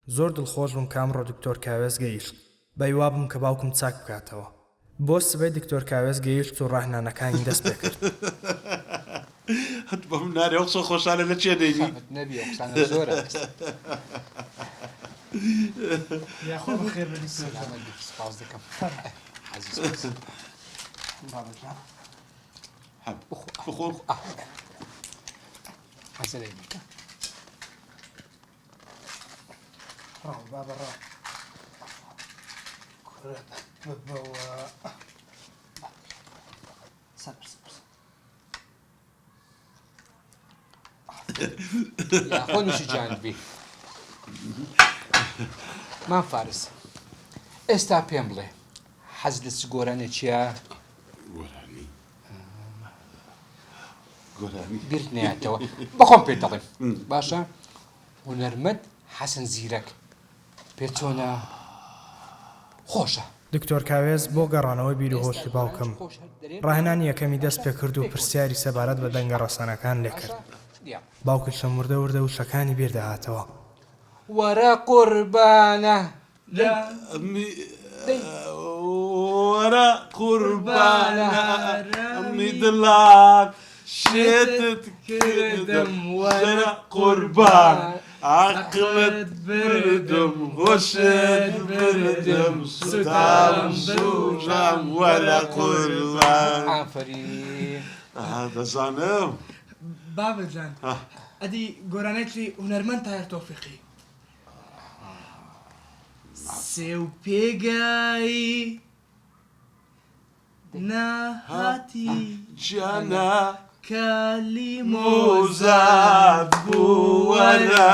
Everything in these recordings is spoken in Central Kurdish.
زۆر دڵخۆش بووم کە ئەمڕۆ دکتۆر کاوێس گەیشت. بەیوا بووم کە باوکم چاک بکاتەوە. بۆ سبەی دکتۆر کاوێس گەیشت و ڕاهنانەکانی دەست پێ کرد. هەت بەم نارێ ئەو قسە خۆشانە لە کێ دەینی؟ خەمت نەبی ئەو قسانە زۆرە ئێستا. یاخوا بەخێر بێ دکتۆر جان. سەلامەت بیت سوپاس دەکەم. فەرموو. حەزی سوپاس. بابە جان. هەم بخۆ. عەجەلەی مەکە. ڕاو بابە ڕاو. کورە ببەوە. سەبر سەبر. یاخۆ نووشی جانت بی. مام فارس ئێستا پێم بڵێ حەز لە چ گۆرانێکیە؟ گۆرانی گۆرانی بیرت نەیاتەوە بەخۆم پێت دەڵێم باشە هونەرمەند حەسەن زیرەک پێ چۆنە خۆشە. دکتۆر کاوێس بۆ گەڕانەوەی بیر و ئێستا هۆشی گۆرانیش باوکم خۆش هەر دەرێ ڕاهێنانی یەکەمی دەست باشە پێ کرد و پێکەوە پرسیاری سەبارەت بە ئەویش دەنگە ڕەسەنەکان لێ باشە کرد. یا. باوکیشم وردە وردە وشەکانی بیر دەهاتەوە. وەرە قوربانە دەی دەی. وەرە قوربانە ئەمی دڵان شێتت کردم وەرە قوربان عەقڵت بردم هۆشت بردم سوتام سوژام وەرە قوربان. ئافەرین. دەزانم. بابە جان ئەدی گۆرانێکی هونەرمەند تاهێر تۆفیقی سێو پێگای نەهاتی جانە کالی مۆزات بوو وەرە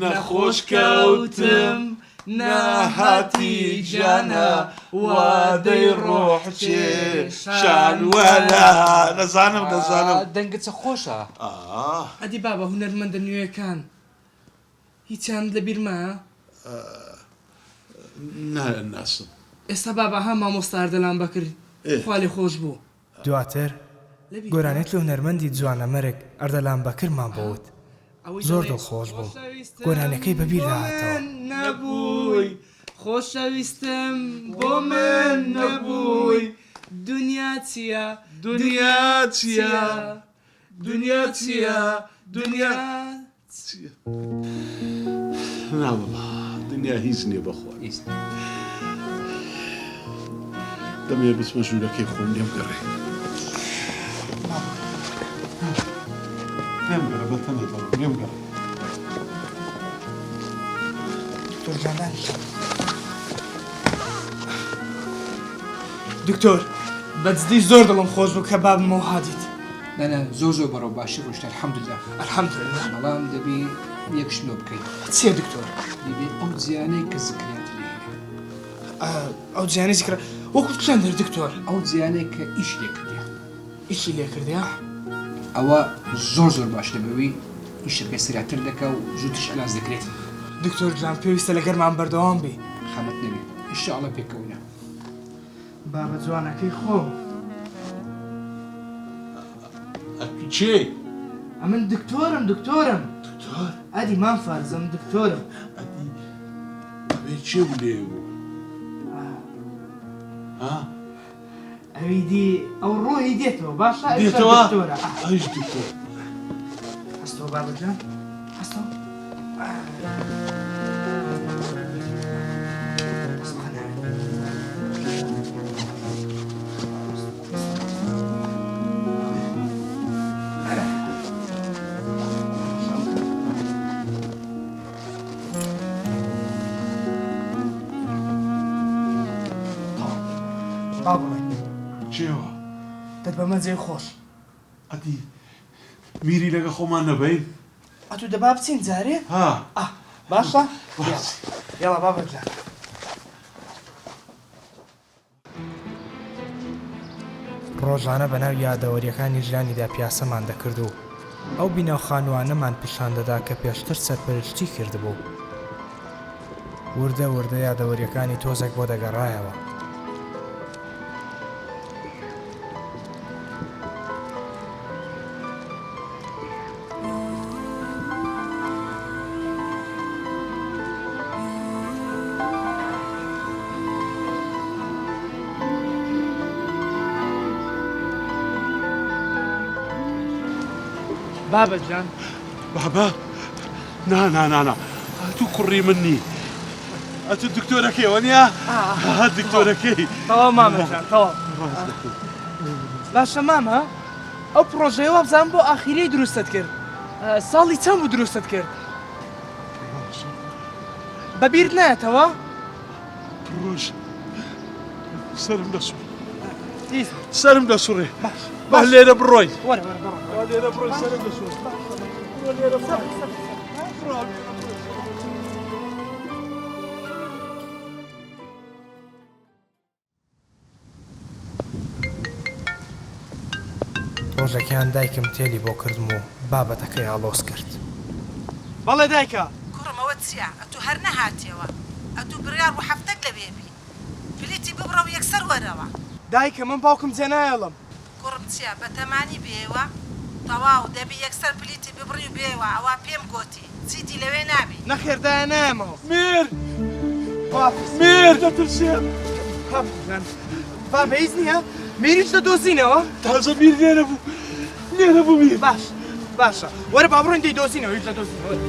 نەخۆش کەوتم نەهاتی جانە وادەی ڕۆح کێشان وەرە دەزانم دەزانم. دەنگت چ خۆشە. ئاه. ئەدی بابە هونەرمەندە نوێیەکان هیچیانت لەبیر مایە؟ نایانناسم. ئێستا بابە ها مامۆستا ئەردەلان بەکر خوا لێ خۆش بوو. دواتر گۆرانیت لە هونەرمەندی جوانەمەرگ ئەردەلان بەکرمان بۆ وت. زۆر دڵخۆش بووم گۆرانیەکەی بە بیر دەهاتەوە. نەبووی خۆشەویستم بۆ من نەبووی دونیا چیە دونیا چیە دونیا چیە دونیا چیە نا وەڵا دنیا هیچ نیە بەخوا هیچ نیە. دەمەوێ بچمە ژوورەکەی خۆم لێم گەڕێ لێم گەڕێ بەتەنێ دەڕۆم لێم گەڕێ. دکتۆر جان دانیشە. دکتۆر بەجدی زۆر دڵم خۆش بوو کە بابم وەها دیت. نا نا زۆر زۆر بەڕەو باشی ڕۆشت الحمدللە. الحمدللە. بەڵام دەبی یەک شت لۆ بکەی. چیە دکتۆر؟ دەبی ئەو جیانەی کە زکریات لێ هەیە. ئەو جیانەی زکرا وەکو چەند هەر دکتۆر؟ ئەو جیانەی کە ئیشی لێ کردیە. ئیشی لێ کردیە؟ ئەوە زۆر زۆر باش دەبەوی ئیشەکەی سریعتر دەکا و زووترش علاج دەکرێت. دکتۆر جان پێویستە لەگەرمان بەردەوام بی. خەمت نەبێ ان شاء اللە پێکەوینە. بابە جوانەکەی خۆم. ئەتو کێی؟ ئەمن دکتۆرم دکتۆرم. دکتۆر؟ ئەدی مام فارس ئەمن دکتۆرم. ئەدی ئەوێ کێ بوو لێ بوو؟ ها؟ ئەوی دی ئەو ڕۆحی دێتەوە باشە ئەویش دێتەوە؟ دکتۆرە. ئەویش دکتۆر. هەستەوە بابە جان هەستەوە. با بڵێ چێوە؟ دەت بەمە جێی خۆش. ئەدی میری لەگە خۆمان نەبەین؟ ئەتوو دەبا بچین جارێ؟ ها. ئا باشە یاڵا بابە جان. ڕۆژانە بەناو یادەوەرییەکانی ژیانیدا پیاسەمان دەکرد و ئەو بینا و خانووانەمان پیشان دەدا کە پێشتر سەرپەرشتی کردبوو. وردە وردە یادەوەرییەکانی تۆزێک بۆ دەگەڕایەوە. بابە گیان. بابە؟ نا نا نا نا ئەتوو کوڕی من نی. ئەتوو دکتۆرەکەی وەنیە؟ ها دکتۆرەکەی. تەواو مامە جان تەواو. باشە مامە ئەو پڕۆژەیە وابزانم بۆ ئاخیرەی دروستت کرد ساڵی چەند بوو دروستت کرد؟ بە بیرت نایەتەوە؟ پڕۆژە سەرم دەسوڕێ سەرم دەسوڕێ با لێرە بڕۆین وەرە وەرە بڕۆ با لێرە بڕۆین سەرم دەسوڕێ بڕۆ لێرە بڕۆ ڕۆژەکیان دایکم تێلی بۆ کردم و بابەتەکەی ئاڵۆز کرد. بەڵێ دایکە. کوڕم ئەوە چیە ئەتوو هەر نەهاتیەوە ئەتوو بڕیار بوو هەفتەک لەوێ بی پلیتی ببڕە و یەکسەر وەرەوە. دایکە من باوکم جێنایەڵم. کوڕم چیە بەتەمانی بێیەوە تەواو دەبی یەکسەر پلیتی ببڕی و بێیەوە ئەوە پێم گۆتی چیدی لەوێ نابی. نەخێر دایە نایەمەوە. میر خواحافیز. میر دەترسێم. بابە بابە هیچ نییە میریش دەدۆزینەوە. تازە میر لێرە بوو لێرە بوو میر. باش باشە وەرە با بڕۆین دەیدۆزینەوە هیچ دەدۆزینەوە وەرە.